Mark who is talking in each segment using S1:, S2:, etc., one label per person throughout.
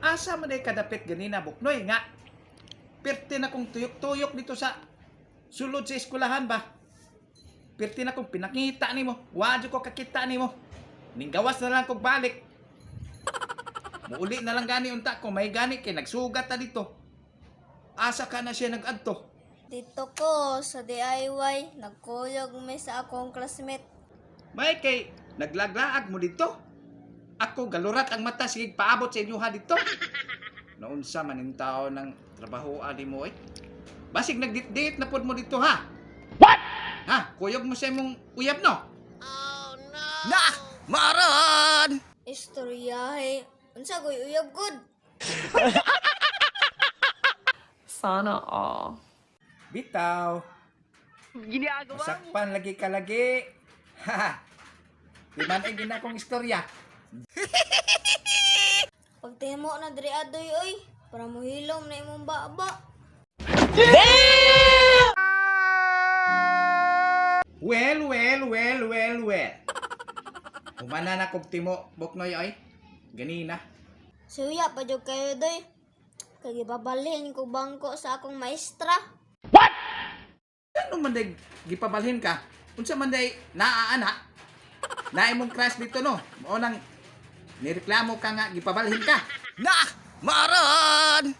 S1: Asa man day kadapit ganina, Buknoy, nga pirti na kong tuyok-tuyok dito sa sulod sa eskwelahan ba? Pirti na kong pinakita nimo. Wa jud ko kakita nimo. Ninggawas na lang kog balik. Muuli na lang gani unta ko may gani kay nagsugat ta dito. Asa ka na siya nagadto?
S2: Dito ko sa DIY, nagkuyog mi sa akong classmate.
S1: May kay naglaglaag mo dito. Ako galurat ang mata, sige paabot sa inyo ha dito. Naunsa man ning tao ng trabaho ani mo eh. Basig nagdit-dit na pod mo dito ha. What? Ha, kuyog mo sa imong uyab no.
S3: Na! Maron!
S2: Istoryahe, unsa ko'y uyab gud?
S4: Sana all.
S1: Bitaw.
S4: Ginagawa.
S1: Masakpan lagi ka lagi. Ha. Di man ay ginakong istorya.
S2: Pagtimo na diri adoy oy, para mohilom na imong baba.
S1: Well, well, well, well, well. Humana na kog timo, Buknoy oy. Ganina.
S2: Suya pa jud kayo doy. Kay gibabalhin ko bangko sa akong maestra.
S1: Ano man day gipabalhin ka? Unsa man day naa ana? Naay mong crush dito no. Mao nang nireklamo ka nga gipabalhin ka.
S3: Na! Maron!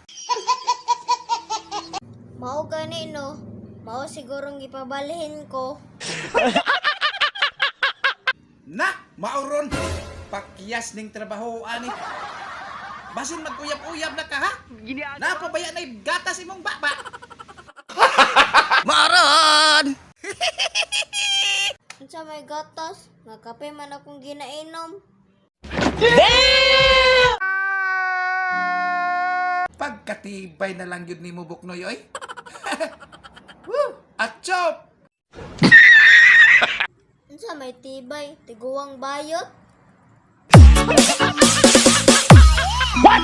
S2: Mao gani no, mao sigurong gipabalhin ko.
S1: Na, mauron. Pakyas ning trabaho ani. Basin maguyab-uyab na ka ha?
S4: Ginagawa.
S1: Napabaya na gatas imong baba.
S3: Maron!
S2: Unsa may gatas, nga kape man akong ginainom.
S1: Pagkatibay na lang yun nimo, Buknoy oy. Woo! Atchop!
S2: Unsa may tibay, tiguang bayot.
S3: What?